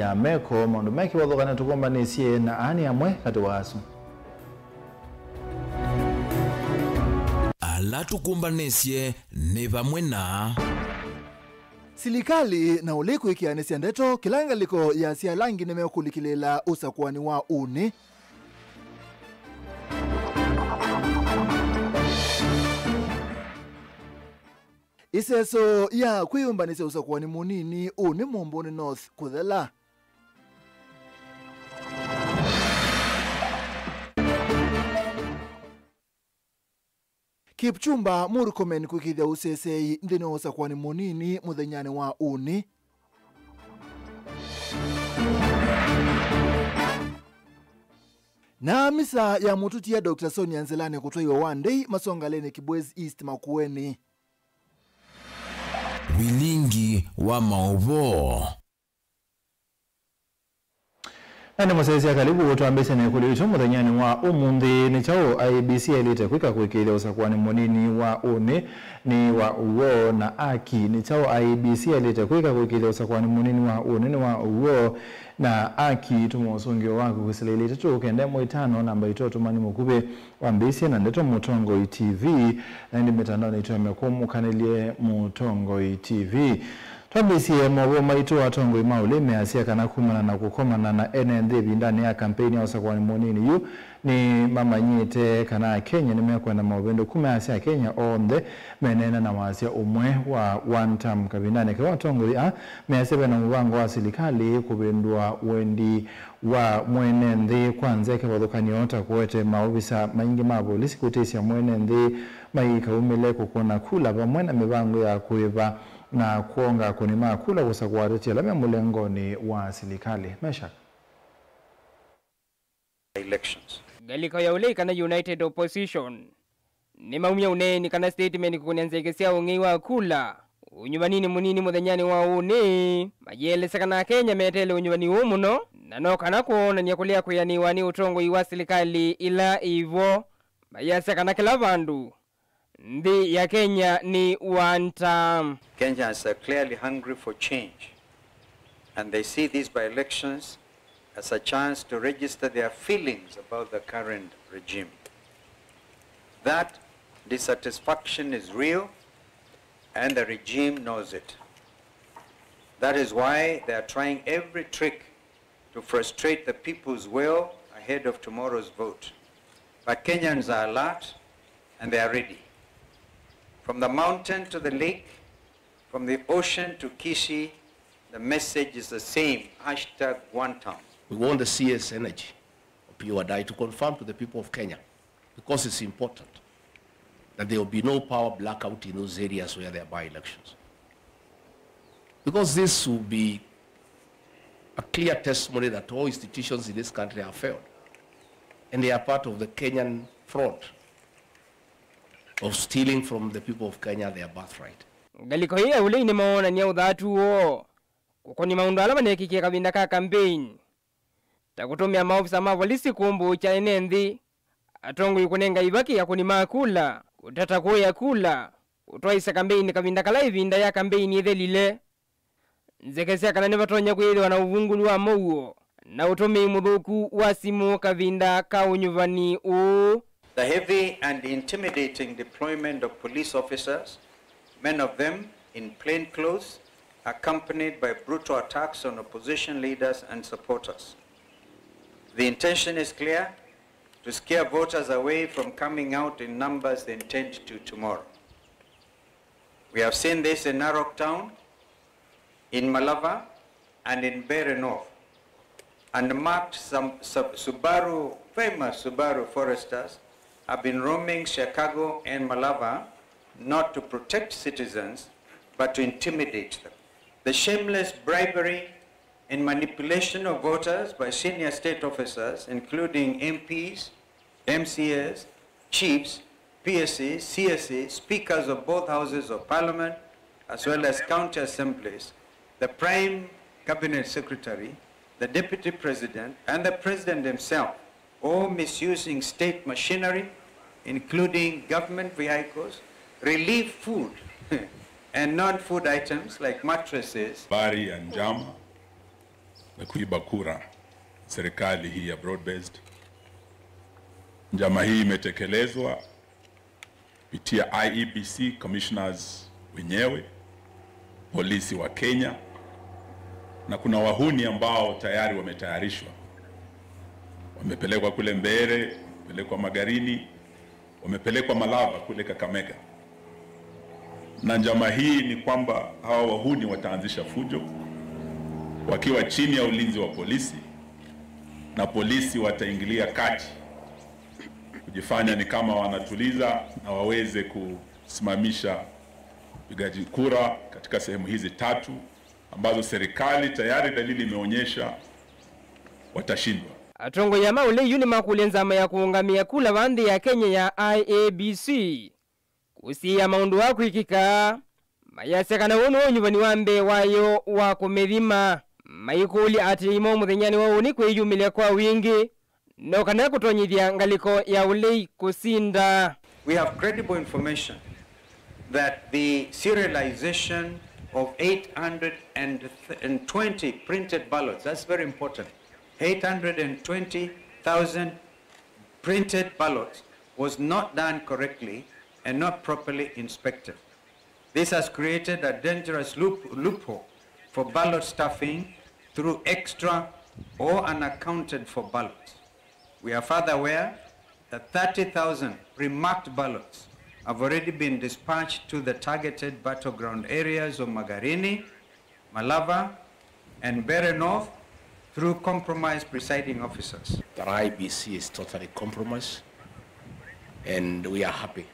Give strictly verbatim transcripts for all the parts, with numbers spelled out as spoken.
Na meko maũndũ me kĩvathũkany'o tũkũmbanĩsye, na aa nĩ amwe katĩ wa asu. Ala tũkũmbanĩsye nĩ vamwe na. Silikalĩ na ũlei kwĩkĩanĩsya ndeto kĩla ngalĩko yasya ala angĩ nĩmekũlikĩlĩĩla ũsakũani wa ũnĩ. Ĩseso ya kwĩyũmbanĩsya ũsakũani mũnini ũnĩ Mũmbũnĩ North kũthela. Kipchumba Murkomen kwĩkĩĩthya ũseseei nthĩnĩ wa ũsakũani mũnini mũthenyanĩ wa ũnĩ. Na misa ya mũtutia Doctor Sonia Nzelane kũtwaiwa wa ndei masongaleni Kibwezi East Makueni. Vilingi wa maũvoo. Na nĩ mũsyaĩĩsya kalivu twambĩĩsye na ĩkũlyo yitũ mũthenyanĩ wa ũmũnthĩ. Nĩ kyaũ I E B C yaĩlĩte kwĩka kũĩkĩĩthya ũsakũani mũnini wa ũnĩ nĩ wa ũw'o na aki? Nĩ kyaũ I E B C yaĩlĩte kwĩka kũĩkĩĩthya ũsakũani mũnini wa ũnĩ nĩ wa ũw'o na aki? Tũma ũsũngĩo waku kwĩsĩla ilĩ itatũ kenda ĩmwe itano namba itũ ũtũmani mũkuvĩ. Wambĩĩsye na ndeto Mũtongoi T V, na ĩndĩ mĩtandaonĩ itũ ya mĩkũũ mũkanĩlye Mũtongoi T V. Twambĩĩsye maũvoo maitũ, atongoi ma ũlei measya kana kumana na kũkomana na ene nthĩ ĩvindanĩ ya kampeini ya ũsakũani mũnini yu, nĩ mamanyĩte kana Akenya nĩmekwenda maũvĩndũku. Measya Akenya onthe meneena na wasya ũmwe wa one term kavindanĩ kau. Atongoi aa measya vena mũvango wa silikalĩ kũvĩndũa wendi wa mwene nthĩ kwa nzĩa kĩvathũkany'o ta kũete maovisa maingĩ ma volisi kũtĩsya mwene nthĩ maikaumĩle kũkũna kula, vamwe na mĩvango ya kũĩva na kwonga akũni ma kula kũsakũa ateti ala me mũlengonĩ wa silikalĩ. Meshack. Elections. Ngalĩko ya ũlei kana United Opposition nĩmaumya ũneeni kana statement kũkũnĩa nzeke sya ũng'ei wa kula ũnyuvaninĩ mũnini mũthenyanĩ wa ũnĩ, mayĩelesya kana Akenya meteele ũnyuvani ũũ mũno, na no kana kwonany'a kũlea kwĩanĩwa nĩ ũtongoi wa silikalĩ ĩla ĩvo, mayasya kana kĩla vandũ nthĩ ya Kenya nĩ one term. Kenyans are clearly hungry for change, and they see these by-elections as a chance to register their feelings about the current regime. That dissatisfaction is real, and the regime knows it. That is why they are trying every trick to frustrate the people's will ahead of tomorrow's vote. But Kenyans are alert and they are ready. From the mountain to the lake, from the ocean to Kisii, the message is the same, hashtag one term. We want the C S energy, Opiyo Wandayi, to confirm to the people of Kenya, because it's important that there will be no power blackout in those areas where there are by-elections. Because this will be a clear testimony that all institutions in this country have failed, and they are part of the Kenyan fraud of stealing from the people of Kenya their birthright. Ngalĩko ĩĩ ya ũlei nĩmoonany'a ũthatu woo kũkũnĩ maũndũ ala manekĩkie kavinda ka kambeini, ta kũtũmĩa maovisa ma volisi kũmbũũkya ene nthĩ, atongoi kũnenga ivaki akũni ma kula, kũtata kũĩa kula, kũtwaĩsya kambeini kavinda kala ĩvinda ya kambeini ĩthelile, nzeke sya kana nĩvatonya kwĩthĩwa na ũvungũlu wa mũuo, na ũtũmĩi mũthũku wa simũ kavinda ka ũnyuvani ũũ. The heavy and intimidating deployment of police officers, many of them in plain clothes, accompanied by brutal attacks on opposition leaders and supporters. The intention is clear, to scare voters away from coming out in numbers they intend to tomorrow. We have seen this in Narok Town, in Malava, and in Mbeere North. Unmarked some, some Subaru, famous Subaru Foresters have been roaming Chicago and Malava, not to protect citizens, but to intimidate them. The shameless bribery and manipulation of voters by senior state officers, including M Ps, M C As, chiefs, P S As, C S As, speakers of both houses of parliament, as well as county assemblies, the prime cabinet secretary, the deputy president, and the president himself, or misusing state machinery, including government vehicles, relief food, and non-food items like mattresses. Habari ya njama na kuiba kura serikali hii ya broad-based. Njama hii imetekelezwa kupitia I E B C commissioners wenyewe, polisi wa Kenya, na kuna wahuni ambao tayari wametayarishwa, wamepelekwa kule Mbeere, wamepelekwa Magarini, wamepelekwa Malava kule Kakamega. Na njama hii ni kwamba hawa wahuni wataanzisha fujo wakiwa chini ya ulinzi wa polisi, na polisi wataingilia kati kujifanya ni kama wanatuliza na waweze kusimamisha upigaji kura katika sehemu hizi tatu ambazo serikali tayari dalili imeonyesha watashindwa. Atongoi ma ũlei yu nĩmakũlya nzama ya kũũngamĩa kula va nthĩ ya Kenya ya I E B C kũsiĩĩa maũndũ aa kwĩkĩka, mayasya kana ũũ nĩw'o ũnyuvani wa mbee wayo wa kũmĩthima, maikũlya aatĩĩi moo mũthenyanĩ wa ũnĩ kwĩyumĩlya kwa wingĩ no kana kũtonyethya ngalĩko ya ũlei kũsinda. We have credible information that the serialization of eight hundred and twenty printed ballots, that's very important, eight hundred and twenty thousand printed ballots was not done correctly and not properly inspected. This has created a dangerous loop-, loophole for ballot stuffing through extra or unaccounted for ballots. We are further aware that thirty thousand pre-marked ballots have already been dispatched to the targeted battleground areas of Magarini, Malava, and Mbeere North through compromised presiding officers. That I E B C is totally compromised, and we are happy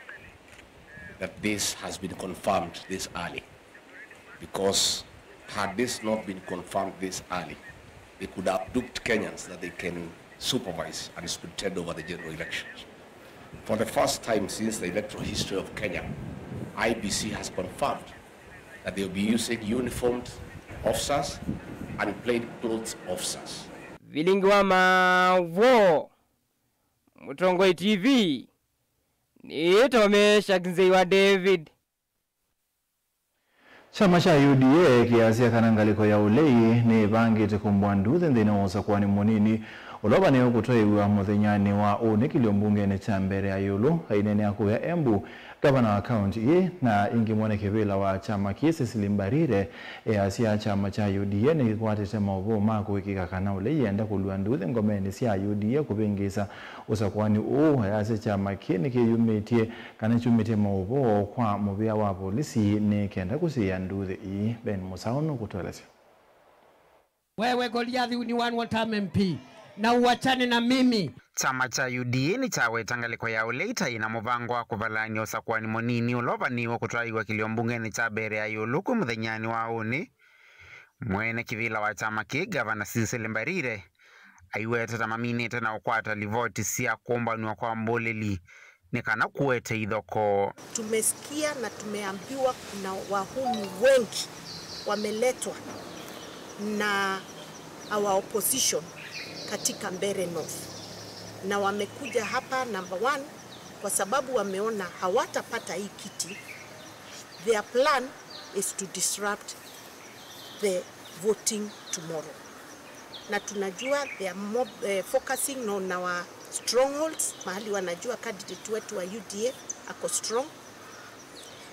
that this has been confirmed this early, because had this not been confirmed this early, they could have duped Kenyans that they can supervise and pretend over the general elections. For the first time since the electoral history of Kenya, I E B C has confirmed that they will be using uniformed officers and plainclothes officers. Vilingi wa Mavoo, Mũtongoi T V, nĩtome Shakzei wa David. Kyama kya U D A kĩasya kana ngalĩko ya ũlei nĩĩvangĩte kũmbwa nduthi nthĩnĩ wa ũsakũani mũnini ũla ũvanĩwe kũtwaĩw'a mũthenyanĩ wa ũnĩ kĩlio mbungenĩ kya Mbeere ya ĩũlũ. Aineenea kũya Embu, ngavana wa kaunti ĩĩ na ĩngĩ mwene kĩvĩla wa kyama kĩĩ Cecily Mbarire easya kyama kya U D A nĩkĩkwatĩte maũvoo ma kũĩkĩĩka kana ũlei enda kũlua nduthi ngomenĩ sya U D A kũvĩngĩĩsa ũsakũani ũũ. Ayasya kyama kĩĩ nĩkĩyumĩtye kana kyumĩtye maũvoo kwa mũvĩa wa volisi nĩ kenda kũsiĩĩa nduthi ii. Ben Mũsaũ nũkũtũelesya. Wewe Goliathi, uniwan one time M P na uachane na mimi. Kyama kya U D A nĩkyaweta ngalĩko ya ũlei ta ĩna mũvango wa kũvalaany'a ũsakũani mũnini ũla ũvanĩĩwe kũtwaĩw'a kĩlio mbungenĩ kya Mbeere ya ĩũlũ kwĩ mũthenyanĩ wa ũnĩ. Mwene kĩvĩla wa kyama kĩĩ, Ngavana Cecily Mbarire, aiweta ta maminĩte na ũkwata livoti sya kũmbanw'a kwa mbũlĩli nĩ kana kũete ithokoo. Tumesikia na tumeambiwa kuna wahuni wengi wameletwa na our opposition katika Mbeere North, na wamekuja hapa, number one, kwa sababu wameona hawatapata hii kiti. Their plan is to disrupt the voting tomorrow. Na tunajua they are more, eh, focusing on our strongholds, mahali wanajua candidate wetu wa U D A ako strong.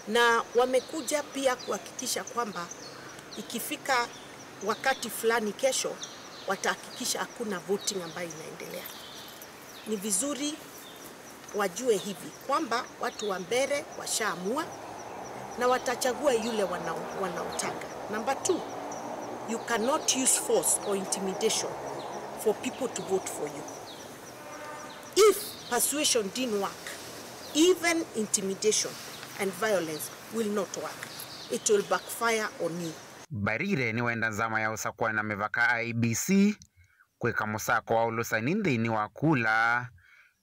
Na wamekuja pia kuhakikisha kwamba ikifika wakati fulani kesho, watahakikisha hakuna voting ambayo inaendelea. Ni vizuri wajue hivi kwamba watu wa Mbeere washaamua na watachagua yule wanao-, wanaotaka. Number two, you cannot use force or intimidation for people to vote for you. If persuasion didn't work, even intimidation and violence will not work. It will backfire on you. Mbarire nĩwenda nzama ya ũsakũani na mĩvaka, I E B C, kwĩka mũsako wa ũlũsani nthĩnĩ wa kula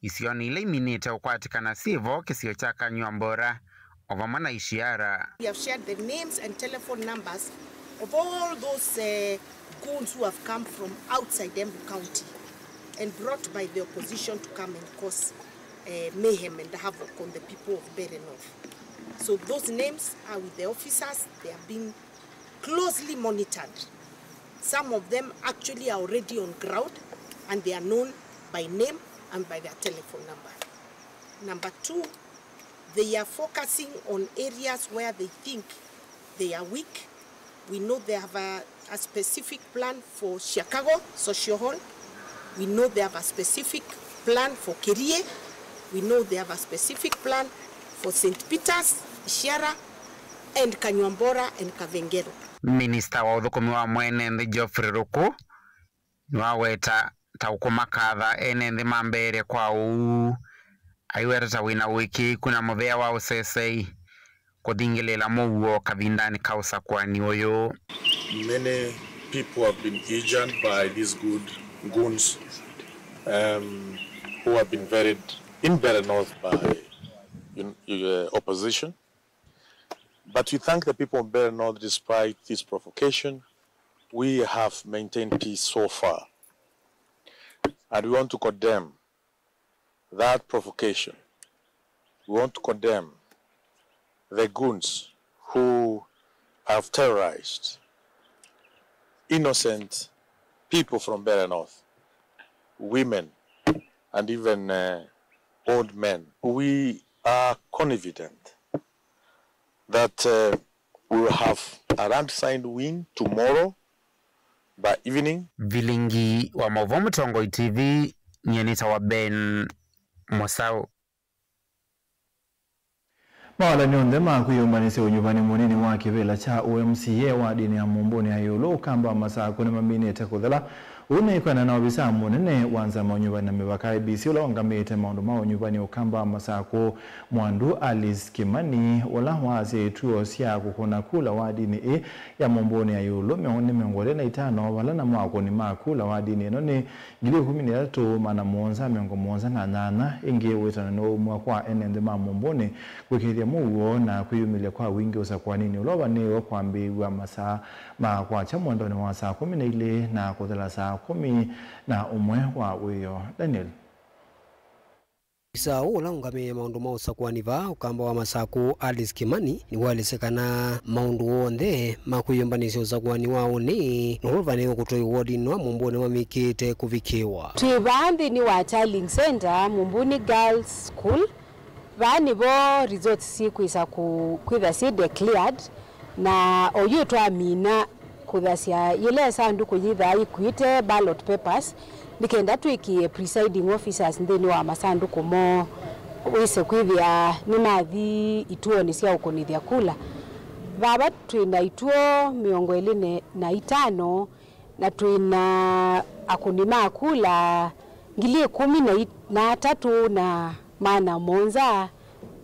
isionĩ ila iminĩte ũkwatĩkana syĩ vo kĩsio kya Kanyuambora, o vamwe na Ishiara. We have shared the names and telephone numbers of all those, eh, goons who have come from outside Embu County and brought by the opposition to come and cause, eh, mayhem and havoc on the people of Mbeere North. So those names are with the officers, they are being closely monitored. Some of them actually are already on ground and they are known by name and by their telephone number. Number two, they are focusing on areas where they think they are weak. We know they have a, a specific plan for Chicago Social Hall. We know they have a specific plan for Kerie. We know they have a specific plan for Saint Peter's, Ishara, and Kanywambora and Kavengero. Minista wa ũthũkũmi wa mwene nthĩ Geoffrey Ruku nĩwaweta ta ũkũmakatha ene nthĩ mambeele kwa ũu, aiweta ta wĩna ũĩkĩĩku na mũvea wa ũsesei kũthingĩlĩĩla mũuo kavindanĩ ka ũsakũani ũyũ. Many people have been injured by these good goons, um, who have been varied in Mbeere North by, uh, opposition. But we thank the people of Mbeere North despite this provocation we have maintained peace so far. And we want to condemn that provocation. We want to condemn the goons who have terrorized innocent people from Mbeere North, women, and even, uh, old men. We are confident that, uh, we will have a landslide win tomorrow by evening. Vilingi wa maũvoo Mũtongoi T V, nyie nĩtawa Ben Mũsaũ. Mawalani onthe ma kwĩyũmbanĩsya ũnyuvani mũnini wa kĩvĩla kya O M C A wadinĩ ya Mũmbũnĩ ya ĩũlũ, Ũkamba wa Masakũ, nĩmaminĩte kũthela. Ũu nĩ kwĩanana na ovisa mũnene wa nzama ya ũnyuvani na mĩvaka, I E B C, ũla ũngamĩte maũndũ ma ũnyuvani Ũkamba wa Masakũ, Mwandu Alice Kimani, ũla waasya ituo sya kũkũna kula wadinĩ ĩĩ ya Mũmbũnĩ ya ĩũlũ mĩongo, nĩ mĩongo ĩlĩ na itano, vala namo akũni ma kula wadinĩ ĩno nĩ ngili ĩkũmi na itatũ, maana mũonza, mĩongo mũonza na nyanya. Ĩngĩ, wĩtano nĩwaumw'a kwa ene nthĩ ma Mũmbũnĩ kũĩkĩĩthya mũuo na kwĩyumĩlya kwa wingĩ ũsakũaninĩ ũla ũvanĩĩwe kwambĩĩw'a masaa ma kwakya mwendonĩ wa saa kũmi na ilĩ na kũthela saa kũmi na ũmwe wa wĩoo. Daniel. Ovisaa ũũ ũla ũngamĩe maũndũ ma ũsakũani vaa Ũkamba wa Masakũ, Alice Kimani, nĩwaelesya kana maũndũ onthe ma kwĩyũmbanĩsya ũsakũani wa ũnĩ nũmũvanĩĩwe kũtwaĩwa wodinĩ wa Mũmbũnĩ mamĩkĩĩte kũvikĩĩwa. Twĩ vaa nthĩnĩ wa Child Center, Mũmbũnĩ Girls School. Vaa nĩvo results syĩkwĩsa kũ-, kwĩtha syĩ declared, na oyu twamina kũthasya yĩla ĩsandũkũ yĩthaa yĩkuĩte ballot papers, nĩ kenda twĩkĩe presiding officers nthĩnĩ wa masandũkũ moo, wĩse kwĩthĩa nĩmathi ituonĩ sya ũkũnĩthya kula. Vava twĩ na ituo mĩongo ĩlĩ na itano, na twĩ na akũni ma kula ngili ĩkũmi na atatũ na maana mũonza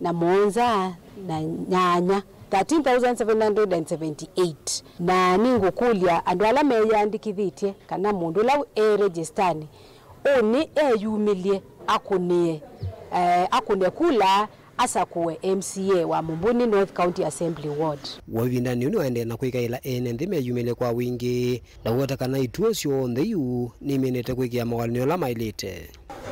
na mũonza na nyanya, thirteen thousand seven hundred and seventy-eight. Na nĩngũkũlya andũ ala meyĩandĩkĩthĩtye kana mũndũ ũla e registanĩ ũnĩ eyumĩlye akũnĩe, eh, akũne kula asakũe M C A wa Mũmbũnĩ North County Assembly Ward. Woo ĩvindanĩ yĩu nĩwaendee na kwĩkaĩla ene nthĩ meyumĩlye kwa wingĩ na kũweta kana ituo syonthe yu niminĩte kwĩkĩa mawalany'o ala maĩlĩte.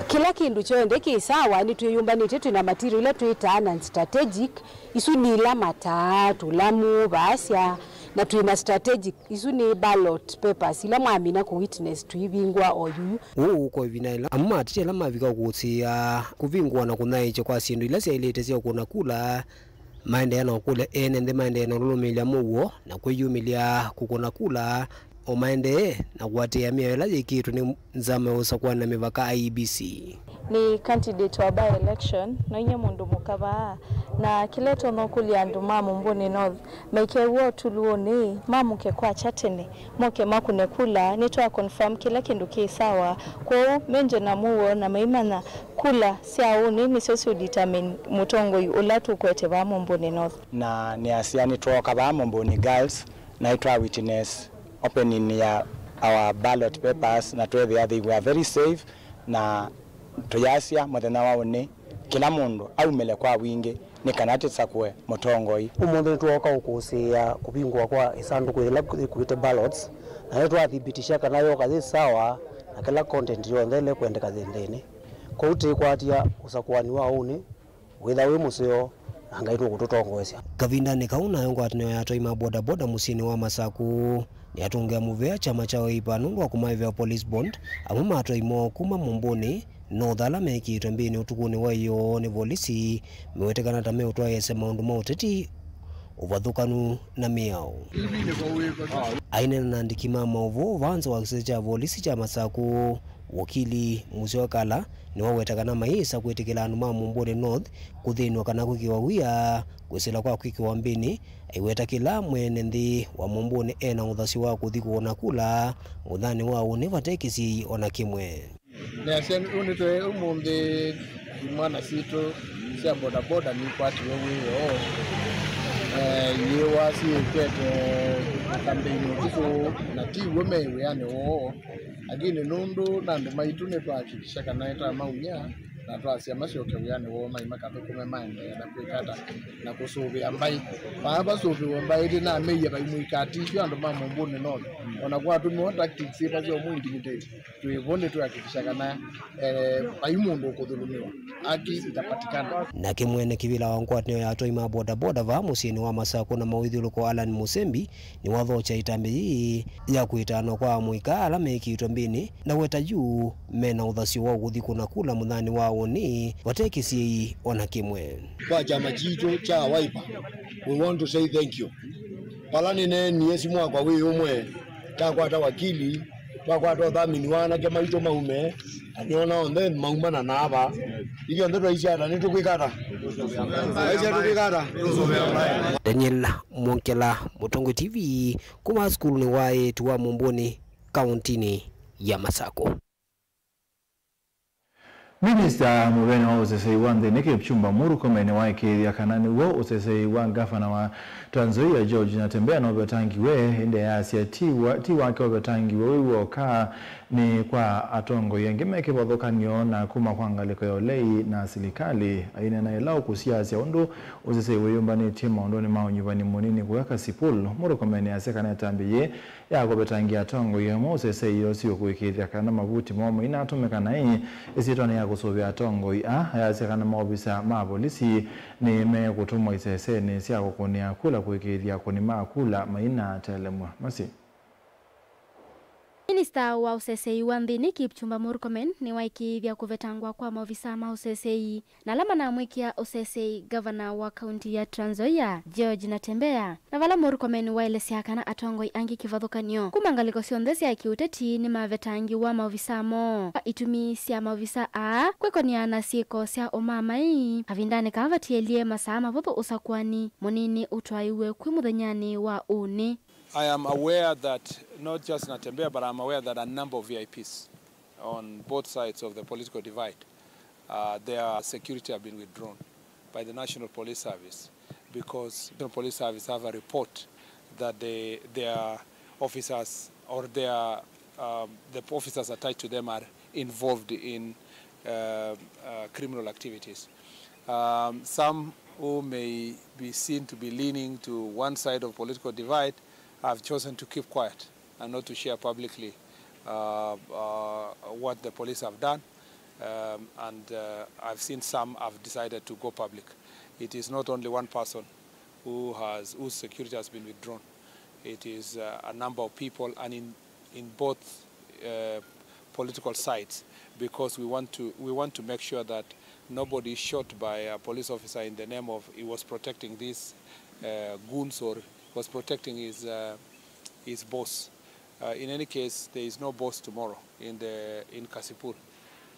Kĩla kĩndũ kyonthe kĩ sawa, nĩtwĩyũmbanĩtye, twĩ na material ila twĩtaa non-strategic, isu nĩ ila mataa, tũlamũ, vaasya, na twĩ na strategic, isu nĩ ballot papers ila mwamina kũ witness tũivingũa o yuyu. Ũũ ũkwa ĩvinda yĩla amwe ma ateti ala mavika kũsĩĩa kũvingũa na kũnyaĩĩkya kwa syĩndũ ila syaĩlĩte sya ũkũna kula maendeea na ũkũlya ene nthĩ maendee na ũlũlũmĩĩlya mũuo na kwĩyumĩlya kũkũna kula, o maendee na kũatĩĩa mĩao ĩla yĩkĩĩtwe nĩ nzama ya ũsakũani na mĩvaka, I E B C. Nĩ candidate wa by-election, no nyie mũndũ mũka vaa, na kĩla ĩtonya ũkũlya andũ ma Mũmbũnĩ North, maikew'a ũtuluũnĩ, mamũke kwakya tene, moke makũne kula, nĩtwa confirm kĩla kĩndũ kĩ sawa. Kwoou menje na mũuo na maimanya kula sya ũnĩ nĩsyo siũ determine mũtongoi ũla tũkwete vaa Mũmbũnĩ North. Na nĩasya nĩtwooka vaa Mũmbũnĩ Girls, na nĩtwa witness opening ya our ballot papers, na tweethĩa they were very safe, na tũyasya mũthenya wa ũnĩ kĩla mũndũ aumĩle kwa wingĩ nĩ kana tũsakũe mũtongoi. Ũmũnthĩ nĩtwooka ũkũsĩĩa kũvingũa kwa ĩsandũkũ yĩla yĩkuĩte ballots, na nĩtwathibitisha kana yoka yĩ sawa na kĩla content yonthe ĩla ĩkwendeka yĩ nthĩnĩ. Kwoou tĩkwatya ũsakũani wa ũnĩ wĩtha wĩ mũseo, na Ngai nũkũtũtongoesya. Kavindanĩ kau, nayo ngwatanĩo ya atwai ma bodaboda mũsyĩnĩ wa Masakũ Nĩatũngĩa mũvea kyama kya Wiper nũndũ wa kũmaĩvĩa police bond, amwe ma atwai moo kuma Mũmbũnĩ North ala mekĩĩtwe mbĩnĩ ũtukũnĩ wa ĩyoo nĩ volisi, mewetekana ta meũtwaĩĩsya maũndũ ma ũteti, ũvathũkanu na mĩao. Aineena na andĩki ma maũvoo vaa nza wa kĩsese kya volisi kya Masakũ, Wakili Musyoka Kala nĩwaweta kana mayĩsa kwĩtĩkĩla andũ ma Mũmbũnĩ North kũthĩnw'a kana kwĩkĩwa wia kwĩsĩla kwa kwĩkĩwa mbĩnĩ, aiweta kĩla mwene nthĩ wa Mũmbũnĩ e na ũthasyo wa kũthi kũũna kula mũthanĩ wa ũnĩ vate kĩsiĩi o na kĩmwe. Nĩasya ũnĩ twe ũmũnthĩ imwana sitũ sya bodaboda nikwatiwe wĩoo, eh, yĩwa syĩkwete kambeini ũtukũ, na ti w'o me wĩanĩ woo, lakini nũndũ na andũ maitũ nĩtwahakikisha kana nĩtwamaumya na twasya masyoke wĩanĩ woo, mai makathũkũme maendeea na kwĩka ata na kũsũvĩa mbaĩ. Vaa vasũvĩwe mbaĩ, ndĩnameie vai mũikatithyo andũ ma Mũmbũnĩ North, ona kwatũmĩwa tactics syĩva sya ũmũ intimidate. Twĩ vo nĩtwĩhakikisha kana, eh, vai mũndũ ũkũthũlũmĩwa, haki itapatikana. Nake mwene kĩvĩla wa ngwatanĩo ya atwai ma bodaboda vaa mũsyĩnĩ wa Masakũ na mawĩthyũlũko, Allan Mũsembi, nĩwathokya ĩtambya yĩĩ ya kwĩtanwa kwa amũika ala mekĩĩtwe mbĩnĩ, na weta yu mena ũthasyo wa kũthi kũna kula mũthanĩ wa ũnĩ vate kĩsiĩi o na kĩmwe. Kwa kyama kitũ kya Wiper, we want to say thank you. Vala nĩneenie simũ wakwa wĩ ũmwe, takwata wakili, twakwata ũthamini wa anake maitũ maume, na nĩona onthe maumana na ava. Ithyonthe twaisya ata, nĩtũkwĩka ata? Twaisya tũkwĩka ata? Daniel Mwongela, Mũtongoi T V, kuma sukulunĩ wa eĩtu wa Mũmbũnĩ, kauntinĩ ya Masakũ. Minista mũvene wa ũsesei wa nthĩnĩ Kipchumba Murkomen nĩwaĩkĩĩthya kana nĩw'o ũsesei wa ngavana wa Trans Nzoia George Natembeya nũvetangiwe, ĩndĩ ayasya ti wa-, ti wake ũvetangiwe wĩ w'oka, nĩ kwa atongoi angĩ me kĩvathũkany'o na kuma kwa ngalĩko ya ũlei na silikalĩ. Aineena ĩla ũkũsiasya ũndũ ũsesei wĩyũmbanĩtye maũndũnĩ ma ũnyuvani mũnini kũya Kasipul, Murkomen asya kana ĩtambya yĩĩ ya kũvetangia atongoi amwe ũsesei ũsu kũĩkĩĩthya kana mavuti moo mainatũmĩka naĩ ĩsyĩtwanĩ ya kũsũvĩa atongoi aa. Ayasya kana maovisa ma volisi nĩmekũtũmwa isesenĩ sya kũkũnĩa kula kũĩkĩĩthya akũni ma kula mainatelemw'a. Masi. Minista wa ũsesei wa nthĩnĩ Kipchumba Murkomen nĩwaĩkĩĩthya kũvetangwa kwa maovisa ma ũsesei na ala manamwĩkĩa ũsesei ngavana wa kaunti ya Trans Nzoia, George Natembeya, na vala Murkomen waelesya kana atongoi angĩ kĩvathũkany'o kuma ngalĩko syonthe sya kĩũteti nĩmavetangiwa maovisa moo kwa itumi sya maovisa aa kwĩkonea na syĩko sya ũmamai kavindanĩ kaa vatielye masaa mavũthũ ũsakũani mũnini ũtwaĩwe kwĩ mũthenyanĩ wa ũnĩ. I am aware that not just Natembeya, but I'm aware that a number of V I Ps on both sides of the political divide, uh, their security have been withdrawn by the National Police Service because the National Police Service have a report that they, their officers or their, um, the officers attached to them are involved in, uh, uh, criminal activities. Um, some who may be seen to be leaning to one side of political divide have chosen to keep quiet and not to share publicly, uh, uh, what the police have done. Um, and, uh, I've seen some have decided to go public. It is not only one person who has, whose security has been withdrawn. It is, uh, a number of people, and in, in both, uh, political sides, because we want to, we want to make sure that nobody is shot by a police officer in the name of he was protecting these, uh, goons or was protecting his, uh, his boss. Uh, in any case, there is no boss tomorrow in the, in Kasipul.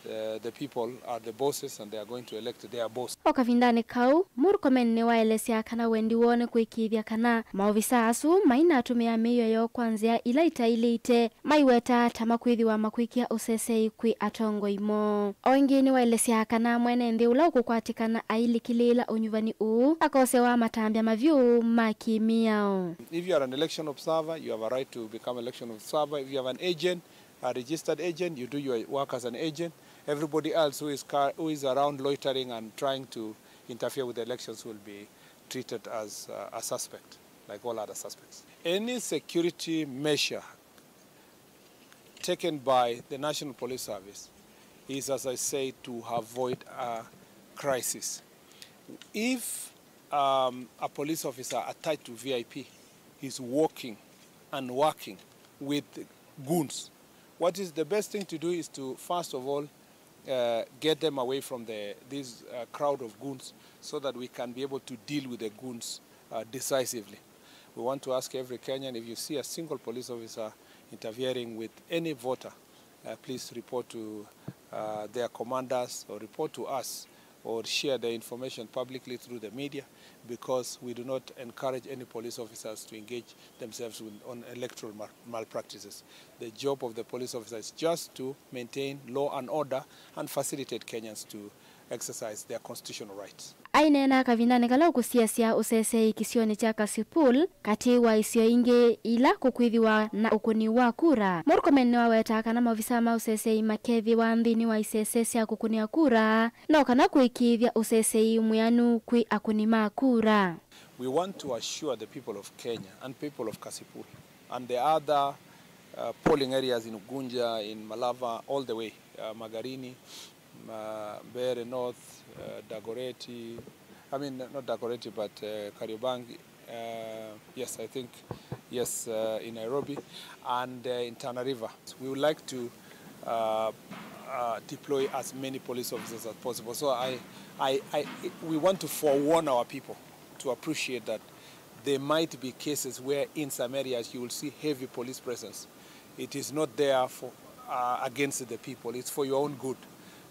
Uh, the people are the bosses and they are going to elect their boss. O kavindanĩ kau, Murkomen nĩwaelesya kana wendi woo nĩ kũĩkĩĩthya kana maovisa asu mainatũmĩa mĩio yoo kwa nzĩa ila itaĩlĩte, maiweta ta makwĩthĩwa makwĩkĩa ũsesei kwĩ atongoi moo. O ĩngĩ nĩwaelesya kana mwene nthĩ ũla ũkũkwatĩkana ailikĩlĩĩla ũnyuvani ũũ akosewa matambya mavyũ ma kĩmĩao. If you are an election observer, you have a right to become election observer. If you have an agent, a registered agent, you do your work as an agent. Everybody else who is car-, who is around loitering and trying to interfere with the elections will be treated as, uh, a suspect, like all other suspects. Any security measure taken by the National Police Service is, as I say, to avoid a crisis. If, um, a police officer attached to V I P is walking and working with goons. What is the best thing to do is to, first of all, uh, get them away from the, this, uh, crowd of goons so that we can be able to deal with the goons, uh, decisively. We want to ask every Kenyan, if you see a single police officer interfering with any voter, uh, please report to, uh, their commanders or report to us or share the information publicly through the media, because we do not encourage any police officers to engage themselves with, on electoral mal-, malpractices. The job of the police officer is just to maintain law and order and facilitate Kenyans to exercise their constitutional rights. Aineena kavindanĩ kala ũkũsiasya ũseseĩ kĩsionĩ kya Kasipul, katĩ wa isio ingĩ ila kũkwĩthĩwa na ũkũni wa kura, Murkomen nĩwawetaa kana maovisa ma ũseseĩ makethĩwa nthĩnĩ wa isese sya kũkũnĩa kura, no kana kũĩkĩĩthya ũseseĩ mwĩanu kwĩ akũni ma kura. We want to assure the people of Kenya and people of Kasipul and the other, uh, polling areas in Ugunja, in Malava, all the way, uh, Magarini, uh, Mbeere North, uh, Dagoretti, I mean, not Dagoretti, but, uh, Kariobangi, uh, yes, I think, yes, uh, in Nairobi, and, uh, in Tana River. We would like to, uh, uh, deploy as many police officers as possible. So I, I, I, we want to forewarn our people to appreciate that there might be cases where in some areas you will see heavy police presence. It is not there for, uh, against the people. It's for your own good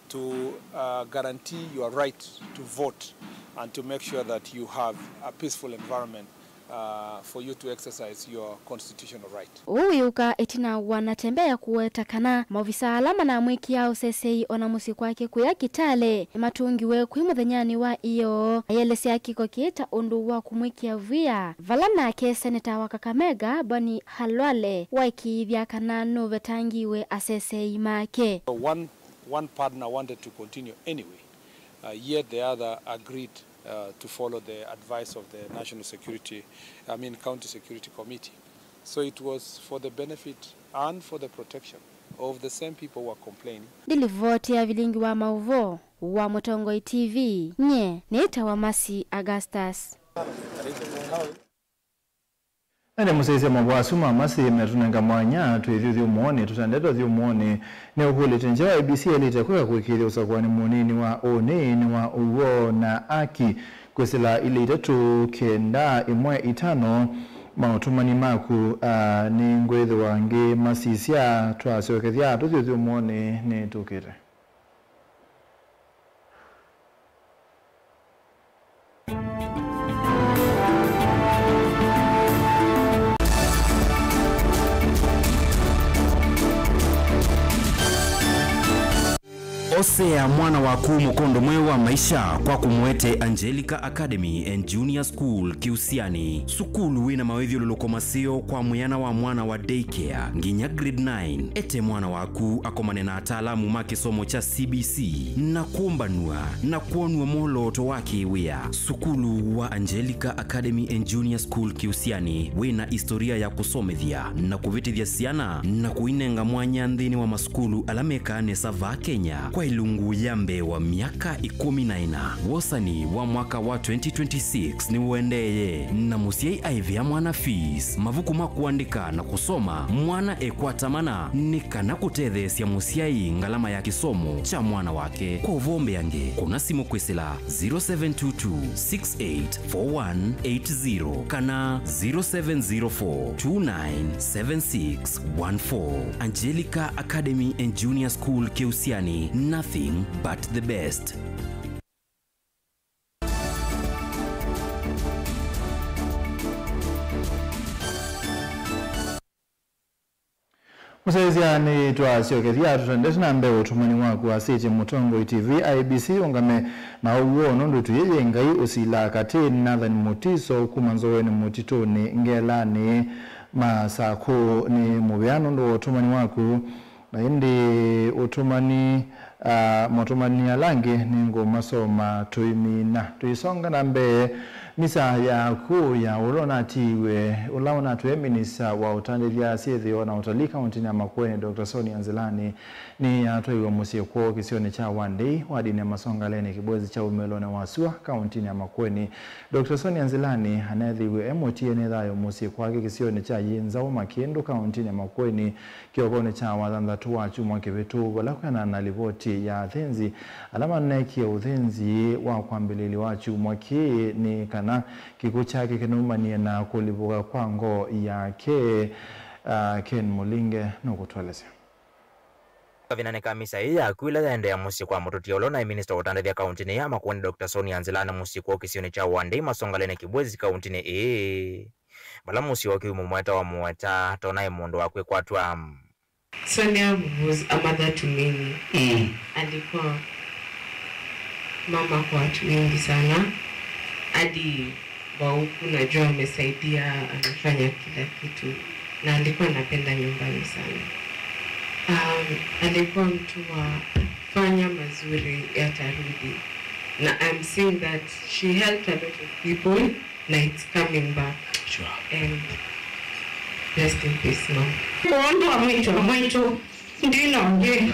to, uh, guarantee your right to vote and to make sure that you have a peaceful environment, uh, for you to exercise your constitutional right. Ũu wĩũka ĩtina wa Natembeya kũweta kana maovisa ala manamwĩkĩaa ũseseĩ ona mũsyĩ kwake kũya Kitale nĩmatũngiwe kwĩ mũthenyanĩ wa ĩoo, ayelesya kĩko kĩĩ ta ũndũ wa kũmwĩkĩa via, vala nake seneta wa Kakamega, Boni Khalwale, waĩkĩĩthya kana nũvetangiwe aseseĩ make. One, one partner wanted to continue anyway, uh, yet the other agreed, uh, to follow the advice of the National Security, I mean, County Security Committee. So it was for the benefit and for the protection of the same people who are complaining. Ndilivoti ya vilingi wa maũvoo wa Mũtongoi T V, nyie nĩtawa Mercy Augustus. Na nĩ mũsyaĩĩsya mavoo asu ma Mercy metũnenga mwanya twĩthi ũthyũmũonĩ, tũtendete ũthyũmũonĩ. Nĩ ũkũlĩtye nzĩa wa I E B C yaĩlĩte kwĩka kũĩkĩĩthya ũsakũani mũnini wa ũnĩnĩ wa ũw'o na aki kwĩsĩla ilĩ itatũ kenda ĩmwe itano ma ũtũmani maku, a, nĩngwĩthĩwa ngĩmasisya. Twasyokethya tũthi ũthyũmũonĩ nĩtũkĩte. Osea mwana waku mũkondo mweũ wa maisha kwa kũmũete Angelica Academy and Junior School Kĩusianĩ. Sukulu wĩna mawĩthyũlũlũko maseo kwa mwĩana wa mwana wa daycare nginya grade nine. Ete mwana waku akomane na ataalamu ma kĩsomo kya C B C na kũmbanw'a na kwonw'a mwolooto wa kĩwĩa. Sukulu wa Angelica Academy and Junior School Kĩusianĩ wĩna istoria ya kũsomethya na kũvĩtĩthya syana na kũinenga mwanya nthĩnĩ wa masukulu ala mekaa nesa vaa Kenya kwa ilungu ya mbee wa myaka ĩkũmi na ĩna. Wosani wa mwaka wa twenty twenty-six nĩũendeeye, na mũsyai aĩvĩa mwana fees, mavuku ma kũandĩka na kũsoma, mwana ekwata mana nĩ kana kũtetheesya mũsyai ngalama ya kĩsomo kya mwana wake. Kwa ũvoo mbeange, kũna simũ kwĩsĩla zero seven two two six eight four one eight zero kana zero seven zero four two nine seven six one four. Angelica Academy and Junior School Kĩusianĩ, nothing but the best. Mũsyaĩĩsya, nĩtwasyokethya tũtendete na mbee ũtũmani waku, asĩtye Mũtongoi T V. I E B C yũngame na ũw'o nũndũ ĩtu yĩĩ yĩ Ngai ũsilaa katĩ. Nathan Mutiso kuma Nzoweni Mũtitũnĩ Ngelanĩ Masakũ nĩ mũvea nũndũ wa ũtũmani waku. Na ĩndĩ ũtũmani Ah, matũmani ala angĩ nĩngũmasoma tũimina. Tũisonga na mbee, misa ya kũũ ya ũla ũnatiiwe, ũla ũnatwĩe minista wa ũtandĩthya syĩthĩo na ũtalii kauntinĩ ya Makueni, Doctor Sonia Nzilani, nĩyatwaiwe mũsyĩ kwoo kĩsionĩ kya Wandei, wadinĩ ya Masongaleni, kĩbwezi kya umĩlonĩ wa sua kauntinĩ ya Makueni. Doctor Sonia Nzilani anethĩiwe e mũtie nĩ thayũ mũsyĩ kwake kĩsionĩ kya Yĩnzaũ Makĩndũ kauntinĩ ya Makueni, kĩokonĩ kya wathanthatũ wa kyumwa kĩvĩtu, vala kwĩanana na livoti ya athĩnzi ala maneekie ũthĩnzi wa kwambĩlĩlyo wa kyumwa kĩĩ nĩ kana kĩkw'ũ kyake kĩnaumanie na kũlivũka kwa ngoo yake. Ah, Ken Mũlinge nũkũtũelesya. Kavindanĩ ka misa ĩĩ ya kũũ ĩla yaendee mũsyĩ kwa mũtũtia ũla ũnaĩ minista wa ũtandĩthya kauntinĩ ya Makueni, Doctor Sonia Nzilani, mũsyĩ kwoo kĩsionĩ kya Wandei Masongaleni, kĩbwezi kauntinĩ ĩĩ, vala mũsyĩ wake wĩ mũmweta wa mũweta, tonaĩ mũndũ wa kwĩkwatw'a. Sonia was a mother to many. Mm. Alikuwa mama kwa watu wengi sana. Hadi wa huku najua amesaidia, amefanya kila kitu. Na alikuwa anapenda nyumbani sana. Um, alikuwa mtu wa fanya mazuri yatarudi. Na I'm seeing that she helped a lot of people. Na it's coming back. Sure. And rest in peace, mom. Kwondũ wa mwĩĩtu wa mwaitũ, ndina ũngĩ.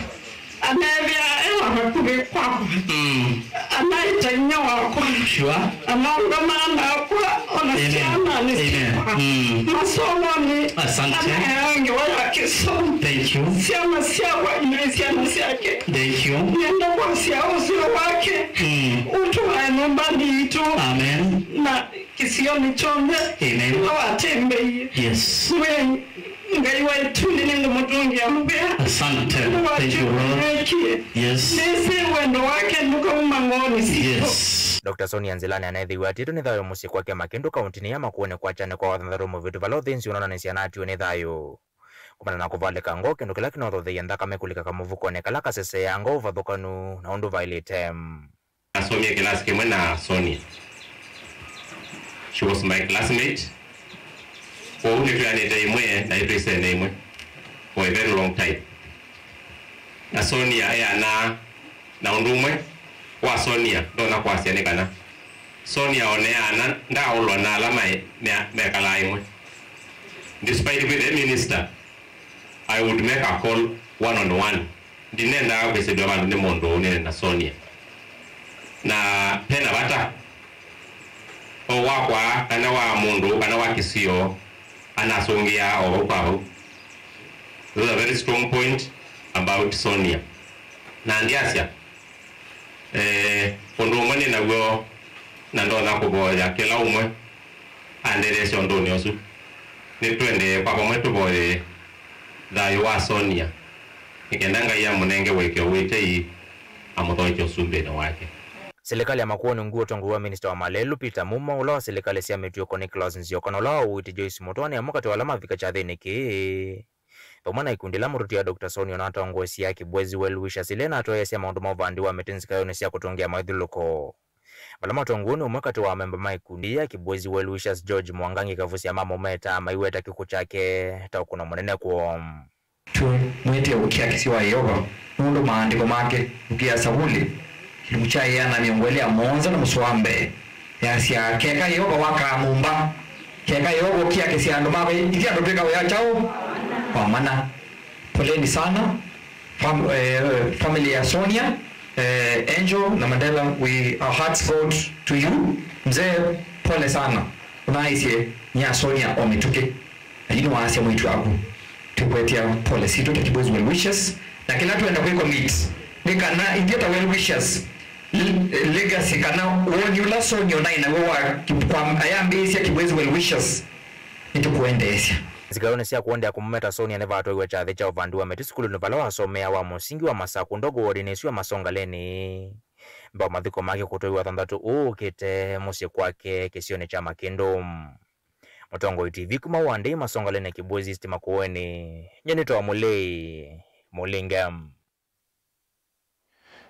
Amethĩa e wa vakuvĩ kwakwa. Mm. Anaĩta inyia wakwa. Sure. Anaũngama nakwa, ona syana nĩ syakwa. Mm. Masomoni, asante, anaea ngewa ya kĩsomo. Thank you. Syana syakwa inaĩ syana syake. Thank you. Nenda kwasya ũseo wake. Mm. Ũtũae nyũmbanĩ itũ. Amen. Na kĩsionĩ kyonthe. Amen. Ĩla watembeie. Yes. We Ngai waitũ, nĩnĩngũmũtũngĩa mũvea. Asante. Thank you, Lord. Yes. Nĩsĩ wendo wake ndũkauma ngoonĩ sitũ. Yes. Doctor Sonia Nzilani anethĩiwe atiĩtwe nĩ thayũ mũsyĩ kwake Makĩndũ kauntinĩ ya Makueni kwakya nĩ kwa wathanthatũ mũvĩtu vala ũthĩnzi ũnonanĩsya anatiwe nĩ thayũ. Kumana na kũvalĩka ngoo, kĩndũ kĩla kĩnothotheie nthakame kũlika kamũvukonĩ kala kaseseaa ngoo ũvathũkanu na ũndũ vaĩlĩte. Nasomie kĩlasi kĩmwe na Sonia. She was my classmate. Kwoou nĩtwĩanĩte ĩmwe na nĩtwĩsene ĩmwe for a very long time. Na Sonia eanaa na ũndũ ũmwe wa Sonia ndonya kwasya nĩ kana Sonia oneaa ana ndaaũlwa na ala maĩ, mea-, mekalaa ĩmwe. Despite kwĩthĩa e minister, I would make a call one on one. Ndinendaa kwĩsĩlw'a vandũ nĩ mũndũ ũnene na Sonia. Na pena vata o wakwa kana wa mũndũ kana wa kĩsio anasũngĩaa o vau kwa vau. Those are very strong point about Sonia. Na ndyasya, eh, ũndũ ũmwe nĩ naw'o na ndonya kũvoya kĩla ũmwe andetheesye ũndũnĩ ũsu. Nĩtũendee kwa vamwe tũvoye thayũ wa Sonia, nĩ kenda Ngai amũnenge ũĩkĩĩo wĩ tei, amũthoekye ũsumbĩnĩ wake. Silikalĩ ya Makueni ngũũ ũtongoew'a wa minista wa malelũ Peter Mumo, ũla wa silikalĩ sya mĩtũkĩ Nicholas Nzioka, na ũla wa ũiiti Joyce Mũtũa nĩ amwe katĩ wa ala mavika kyathĩnĩ kĩĩ. Vamwe na ikundi ila mũtũtia Doctor Sonia ũnatongoesya Kibwezi Well Wishers ila inatwaĩĩsya maũndũ ma ũvandi wa mĩtĩ nzikaĩonĩ sya kũtũngĩa mawĩthyũlũlũko. Vala matongoo nĩ ũmwe katĩ wa amemba ma ikundi ya Kibwezi Well Wishers, George Mwangangi Kavusya, mamũmeta maiweta kĩkw'ũ kyake ta ũkũno mũnene kwoo. Tũmwĩtĩe ũkĩa kĩsio wa Yeova, nũndũ maandĩko make, ũkĩa Savuli, kĩlungu kya ĩana na mĩongo ĩlĩ ya mũonza na mũsoa wa mbee, yasya, keka Yeova wakaa nyũmba, keka Yeova ũkĩa kĩsio andũ make, ithyĩ andũ twĩka wĩa kyaũ? Wa mana. Poleni sana. Fam-, eh, family ya Sonia, eh, Angel na Mandela, we, our hearts go t-, to you. Mzee, pole sana. Ũnaaisye nĩ ya Sonia o mĩtũkĩ. Na yu nĩwaasya mwĩĩtu waku. Tũkwetya pole sitũ ta Kibwezi Well Wishers. Na kĩla twenda kwĩ commit nĩ kana ithyĩ ta Well Wishers, l-, legacy kana woni ũla Sonia ũnaĩ naw'o wa ki-, kwa ayambĩĩsya Kibwezi Well Wishers, nĩtũkũendeesya. Nzikaĩonĩ sya kũendea kũmũmeta Sonia nĩvatwaiwe kyathĩ kya ũvandi wa mĩtĩ sukulunĩ vala wasomeaa wa mũsingi wa Masaku Ndogo wodinĩ ĩsu ya Masongaleni. Mbee wa mathiko make kũtwaiwa thanthatũ ũũ ũkĩte mũsyĩ kwake kĩsionĩ kya Makĩndũ. Mũtongoi T V kuma Wandei, Masongaleni, Kibwezi East Makueni, nyie nĩtawa Mũlei Mũlinge.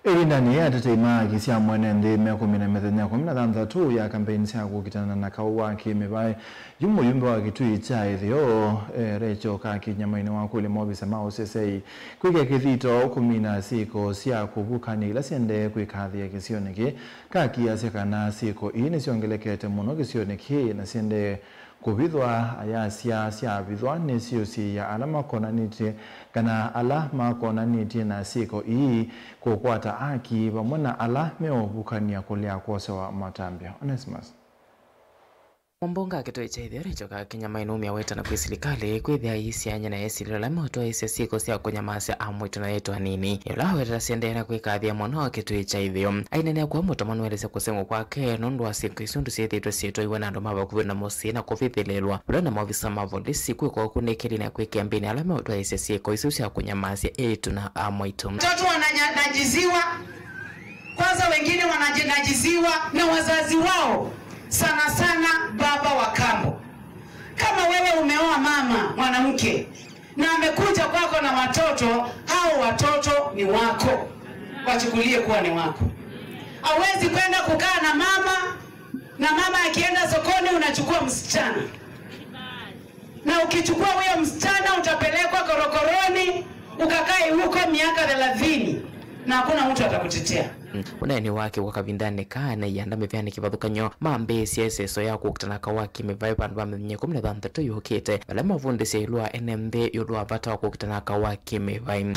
Ĩvindanĩ yĩĩ, atetei ma haki sya mwene nthĩ mekumina mĩthenya ĩkũmi na thanthatũ ya kambeini sya kũkitana na kaũ wa kĩ-mĩvaĩ. Yu mũyumbe wa Kĩtui kya Ĩtheo, eh, Rachel Kaki Nyamai nĩwakũlya maovisa ma ũseseĩ kwĩkĩa kĩthito kũmina syĩko sya kũvukany'a ila syendee kwĩkathĩa kĩsionĩ kĩĩ. Kaki asya kana syĩko ii nĩsyongelekete mũno kĩsionĩ kĩĩ na syendee kũvithwa. Ayasya syavithwa nĩsyĩũsiĩĩa ala makonanĩtye kana ala makonanĩtye na syĩko ii kũkwata aki vamwe na ala meũvukany'a kũlea kwosewa matambya. Onesimus. Mũmbunge wa Kĩtui kya Ĩtheo Rachel Kaki Nyamai nũumya wĩtana kwĩ silikalĩ kwĩthĩa ĩisyany'a na esilĩlo ala meũtwaĩĩsya syĩko sya kũnyamasya amwaitũ na eĩtu anini. Ĩla awetete syendee na kwĩkathĩa mũno Kĩtui kya Ĩtheo. Aineenea kwa mũtũmanu elesya kũseng'wa kwake nũndũ wa syĩko isu ũndũ syĩthĩĩtwe syĩtwaiwe na andũ ma vakuvĩ na mũsyĩ na kũvithĩlĩlwa, vamwe na maovisa ma volisi kwĩka ũkunĩkĩli na kwĩkĩa mbĩnĩ ala meũtwaĩĩsya syĩko isu sya kũnyamasya eĩtu na amwaitũ. Watoto wananyanajiziwa, kwanza wengine wananyanajiziwa na wazazi wao, sana sana baba wa kambo. Kama wewe umeoa mama mwanamke na amekuja kwako na watoto, hao watoto ni wako, wachukulie kuwa ni wako. Hauwezi kwenda kukaa na mama, na mama akienda sokoni unachukua msichana, na ukichukua huyo msichana utapelekwa korokoroni ukakae huko miaka thelathini na hakuna mtu atakutetea. Ũneeni wake wa kavindanĩ kaa na ianda mĩvĩanĩ kĩvathũkany'o mambĩĩsye ĩseso ya kũkitana kaũ wa kĩ-mĩvaĩ vandũ va mĩthenya ĩkũmi na thanthatũ yũkĩte, vala mavundĩsye ĩũlũ wa ene nthĩ ĩũlũ wa vata wa kũkitana kaũ wa kĩ-mĩvaĩ.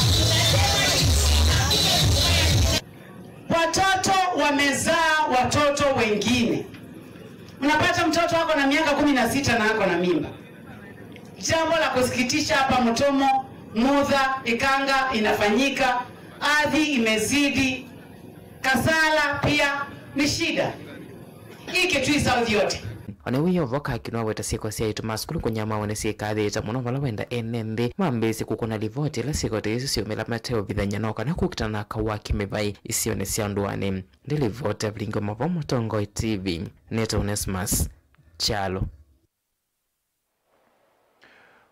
Watoto wamezaa watoto wengine. Unapata mtoto ako na miaka kumi na sita na ako na mimba. Jambo la kusikitisha, hapa Mutomo, Mutha, Ikanga inafanyika, ardhi imezidi, Kasala pia ni shida. Hii Kitui South yote. O na wĩ o vo, Kaki nĩwaweta syĩko sya eĩtu ma sukulu kũnyamawa nĩsyĩkathĩĩte mũno vala wenda ene nthĩ mambĩĩsye kũkũna livoti ila syĩko ta isu syumĩla mateũvithany'a no kana kũkitana na kaũ wa kĩ-mĩvaĩ isionĩ sya ndũanĩ. Ndĩ livoti ya Vilingi wa Mavoo, Mũtongoi T V, nĩtawa Onesimus Kyalo.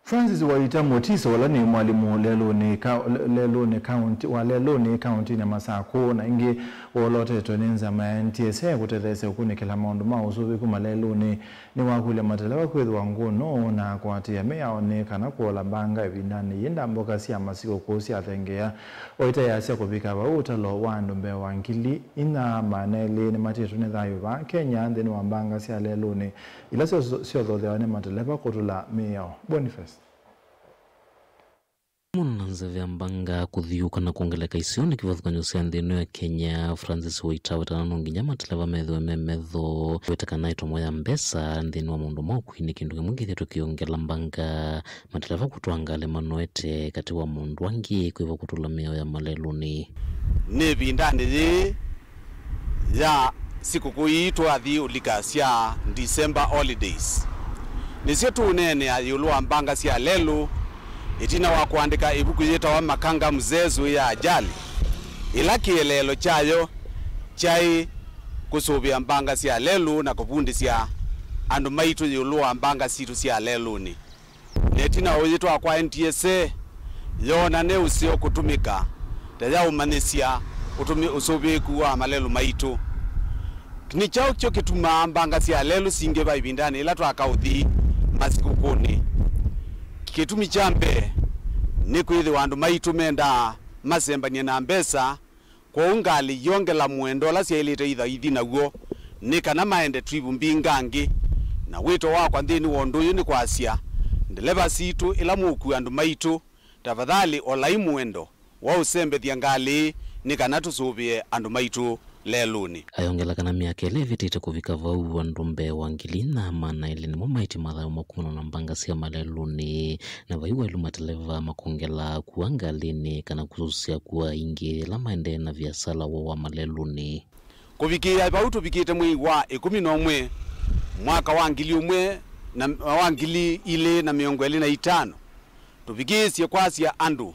Francis Waita Mutiso, ũla nĩ mwalimũ lelũnĩ ka-, lelũnĩ kaunti, wa lelũnĩ kauntinĩ ya Masakũ, na ĩngĩ wolotetwe nĩ nzama ya N T S A kũtetheesya ũkunĩkĩla maũndũ ma ũsũvĩku malelũnĩ, nĩwakũlya mateleva kwĩthĩwa ngũnũ na kũatĩĩa mĩao nĩ kana kũola mbanga ĩvindanĩ yĩĩ ndambũka sya masikũkũ syathengeea. Waita easya kũvika vau, ũtalo wa andũ mbee wa ngili inya maana elĩ nĩmatĩtwe nĩ thayũ vaa Kenya nthĩnĩ wa mbanga sya lelũnĩ ila syo-, syothotheawa nĩ mateleva kũtũla mĩao. Boniface. Mũno na nzeve ya mbanga kũthiũka na kwongeleka isionĩ kĩvathũkany'o sya nthĩ ĩno ya Kenya, Francis Waita aweta kana no nginya mateleva methĩwe me metho, weta kana ĩtomo ya mbesa nthĩnĩ wa maũndũ ma ũkui nĩ kĩndũ kĩmwe kĩthĩĩtwe kĩongela mbanga. Mateleva kũtwaa ngalĩ manoete katĩ wa maũndũ angĩ kwĩva kũtũla mĩao ya malelũnĩ. Nĩ ĩvindanĩ yĩĩ ya sikũkũ ii twathi ũlika sya December holidays. Nĩsyo tũũneenea ĩũlũ wa mbanga sya lelũ ĩtina wa kũandĩka ĩvuku yĩtawa Makanga Mzee Zuia Ajali, ĩla kĩeleelo kyayo kyaĩ kũsũvĩa mbanga sya lelũ na kũvundĩsya andũ maitũ ĩũlũ wa mbanga sitũ sya lelũnĩ. Na ĩtina ũyĩtwa kwa N T S A yoona nĩ ũseo kũtũmĩka ta ya ũmanyĩsya ũtũmi-, ũsũvĩĩku wa malelũ maitũ. Nĩ kyaũ kyo kĩtumaa mbanga sya lelũ singĩva ĩvindanĩ ĩla twakaũthi masikũkũnĩ? Kĩtumi kya mbee nĩ kwĩthĩwa andũ maitũ mendaa masembany'e na mbesa. Kwoou ngalĩ iongela mũendo ũla syaĩlĩte ithaithi naw'o nĩ kana maende trivu mbingangĩ. Na wĩto wakwa nthĩnĩ wa ũndũ ũyũ nĩ kwasya, ndeleva sitũ, ĩla mũũkua andũ maitũ, tafadhali olai mũendo wa ũsembethya ngalĩ ĩĩ nĩ kana tũsũvĩe andũ maitũ lelũnĩ. Ayongela kana myaka ĩla ĩvĩtĩte kũvika vau, andũ mbee wa ngili inya maana elĩ nĩmo maĩtye mathayũ ma kumana na mbanga sya malelũnĩ, na vai waĩlu mateleva makongela kua ngalĩnĩ kana kũsusya kua ingĩ ĩla maendee na viasala woo wa malelũnĩ. Kũvikĩĩa vau tũvikĩte mwei wa ĩkũmi na ũmwe mwaka wa ngili ũmwe na, wa ngili ilĩ na mĩongo ĩlĩ na itano, tũvikĩĩsye kwasya andũ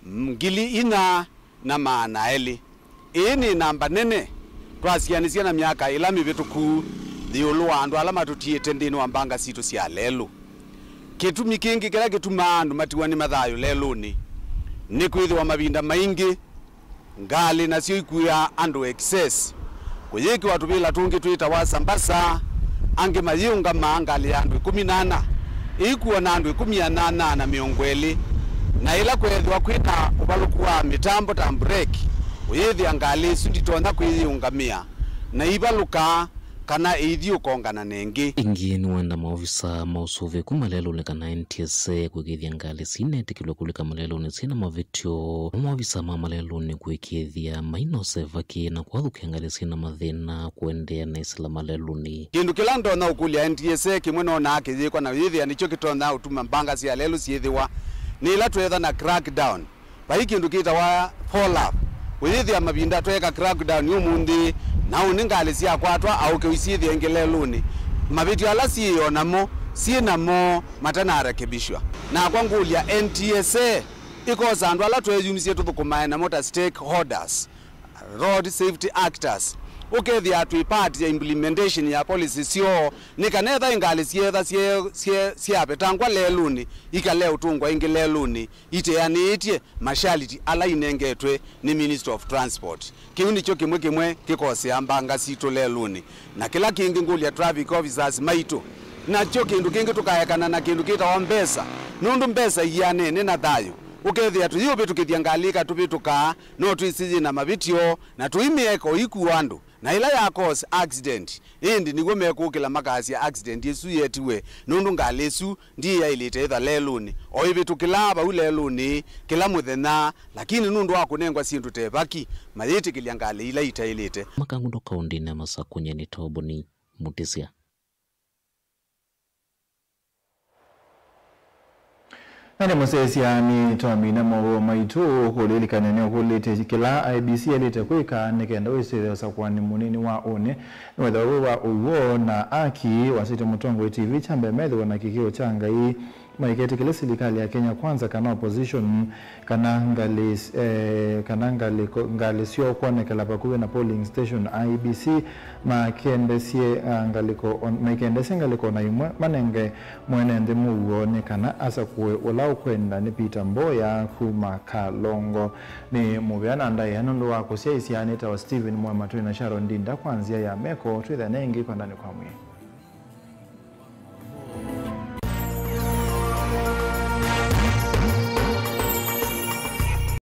ngili inya na maana elĩ. Ĩĩ nĩ namba nene twasianĩsya na myaka ĩla mĩvĩtũku ĩũlũ wa andũ ala matũtiĩte nthĩnĩ wa mbanga sitũ sya lelũ. Kĩtumi kĩngĩ kĩla kĩtumaa andũ matiwa nĩ mathayũ lelũnĩ nĩ kwĩthĩwa mavinda maingĩ Ngalĩ nasyo ikuaa andũ excess, kũyĩkĩwa tũvĩla tũngĩ twĩtawa sambasa, angĩ mayĩũngamaa ngalĩ ya andũ ĩkũmi na ana ĩikuwa na andũ ĩkũmi na ana na mĩongo ĩlĩ, na ĩla kweethĩwa kwĩ na ũvalũku wa mĩtambo ta mbureki, ũyĩthĩa ngalĩ ĩsu nditonya kwĩyĩũngamĩa na ivalũkaa kana ĩithi ũkongana na ĩngĩ. Ĩngĩ nĩwenda maovisa ma ũsũvĩku malelũnĩ kana N T S A kũĩkĩĩthya ngalĩ sinetĩkĩlwe kũlika malelũnĩ syĩna mavĩtyo, na maovisa ma malelũnĩ kũĩkĩĩthya mainosevaki na kũathũkĩa ngalĩ syĩna mathĩna kũendeea na ĩsila malelũnĩ. Kĩndũ kĩla ndonya ũkũlya N T S A kĩmwe nonaa kĩyĩkwa na yĩthĩa nĩkyo kĩtonya ũtuma mbanga sya lelũ syĩthĩwa nĩ ĩla tweetha na crackdown. Vai kĩndũ kĩtawa follow up. Ũyĩthĩa mavinda tweeka crackdown ũmũnthĩ, na ũnĩ ngalĩ syakwatwa aũke ũisyĩthĩa ĩngĩ lelũnĩ. Mavĩtyo ala syĩo namo, syĩ namo matanarekebishwa. Nakwa ngũlya N T S A ĩkosa andũ ala tweyumisye tũthũkũmae namo ta stakeholders, road safety actors. Ũkethĩa twĩ part ya implementation ya policy syoo, nĩ kana ethĩwa ngalĩ syeetha sye-, sye-, syavetangwa lelũnĩ, ikale ũtũngwa ĩngĩ lelũnĩ, iteanĩĩtye masharti ala inengetwe nĩ Ministry of Transport. Kĩu nĩkyo kĩmwe kĩmwe kĩkosea mbanga sitũ lelũnĩ. Na kĩla kĩngĩ ngũlya traffic officers maitũ, nakyo kĩndũ kĩngĩ tũkaekana na kĩndũ kĩtawa mbesa, nũndũ mbesa ianene na thayũ. Ũkethĩa tũyĩũvĩtũkĩthya ngalĩ ikatũvĩtũkaa, no twĩsĩ yĩ na mavĩtyo, na tũimĩeka ũiku wa andũ. Na ĩla ya cause accident, ĩndĩ nĩw'o mekũkĩla makasya accident ĩsu yetiwe, nũndũ ngalĩ ĩsu ndiyaĩlĩte ĩtha lelũnĩ, o ĩvĩtũkĩlaa vau lelũnĩ kĩla mũthenya, lakini nũndũ wa kũnengwa syĩndũ ta ĩvaki, mayĩtĩkĩlya ngalĩ ila itaĩlĩte. Makangũndũ kaũndĩnĩ ya Masakũ, nyie nĩ Toboni Mutisya. Na nĩ mũsyaĩĩsya nĩ twamina maũvoo maitũ, kũlilikana nĩ ũkũlĩte kĩla I E B C yaĩlĩte kwĩka nĩ kenda wĩsĩthĩwe ũsakũani mũnini wa ũnĩ nĩwethĩwa wĩ wa ũw'o na aki. Wasĩtye mũtongoi T V kya mbee methĩwe na kĩkĩo kya Ngai, maiketĩkĩle silikalĩ ya Kenya Kwanza kana opposition kana ngalĩ, eh, kana ngalĩ ko-, ngalĩ syoo kwonekela vakuvĩ na polling station I E B C makendesye, ah, ngalĩko on-, maikendesye ngalĩko na imwe manenge mwene nthĩ mũuo nĩ kana asakũe ũla ũkwenda nĩ Peter Mboya kuma Kalongo. Nĩ mũvea na ndaĩa nũndũ wa kũsyaĩĩsya. Nĩtawa Stephen Mwema, twĩ na Sharon Ndinda kwa nzĩa ya meko. Twĩthane ĩngĩ kwa ndani kwa mwĩĩ.